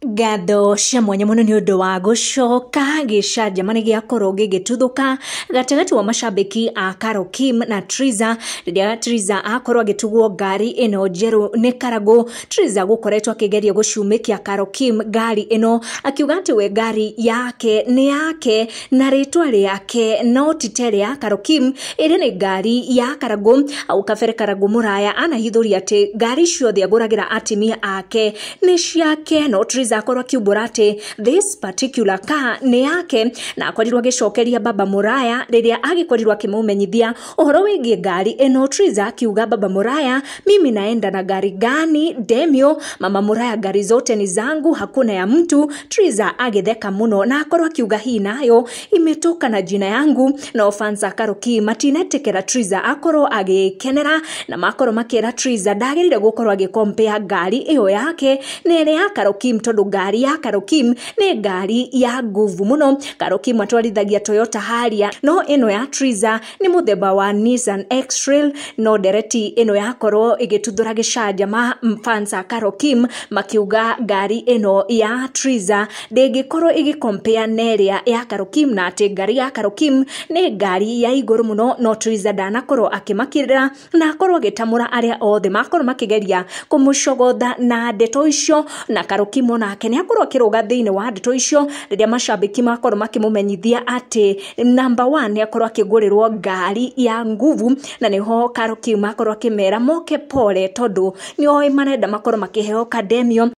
Ngatho cia mwanya mũno nĩ ũndũ wa gũcoka gĩcanjama nĩ gĩakorwo gĩgĩtuthũka gatagatĩ wa macambĩki a Carol Kim na Triza rĩrĩa Triza akorwo agĩtugwo ngari ĩno njerũ nĩ Karangũ. Triza gũkoretwo akĩgeria gũcumĩkia Carol Kim ngari ĩno akiuga atĩ we ngari yake nĩ yake na rĩtwa rĩake no ti ta ĩrĩa ya Carol Kim, ĩrĩa nĩ ngari ya Karangũ. Hau kabere Karangũ Mũraya anahithũria atĩ ngari ciothe agũragĩra atimia ake nĩ ciake, no Triza akorwo akiumbũra atĩ this particular car nĩ yake, na akorirwo agĩcokeria Baba Mũraya rĩrĩa agĩkorirwo akĩmũmenyithia ũhoro wĩgiĩ ngari ĩno. Triza akiuga, Baba Mũraya, mimi naenda na gari gani? Demio, Mama Mũraya, gari zote ni zangu, hakuna ya mtu. Triza agĩtheka mũno na akorwo akiuga hii nayo imetoka na jina yangu. No fans a Carol Kim matinetĩkĩra Triza akorwo agĩkenera na makorwo makĩra Triza ndagĩrĩire gũkorwo agĩkompea ngari ĩyo yake na ĩrĩa ya Carol Kim, tondũ ngari ya Carol Kim nĩ ngari ya nguvu mũno. Carol Kim atwarithagia Toyota Harrier, no ĩno ya Triza nĩ mũthemba wa Nissan X-Trail. No ndereti ĩno yakorwo ĩgĩtuthũra gĩcanjama, fans a Carol Kim makiuga ngari ĩno ya Triza ndĩngĩkorwo ĩgĩkompea na ĩrĩa ya Carol Kim, na atĩ ngari ya Carol Kim nĩ ngari ya igũrũ mũno. No Triza ndanakorwo akĩmakĩrĩra na akorwo agĩtamũra arĩa othe makorwo makĩgeria kũmũcogotha na ndeto icio, na Carol Kim onake nĩ akorwo akĩrũga thĩinĩ wa ndeto icio rĩrĩa macambĩki makorwo makĩmũmenyithia atĩ number 1 nĩ akorwo akĩgũrĩrwo ngari ya nguvu, na nĩho Carol Kim akorwo akĩmera moke pole tondũ nĩoĩ marenda makorwo makĩheo kademio.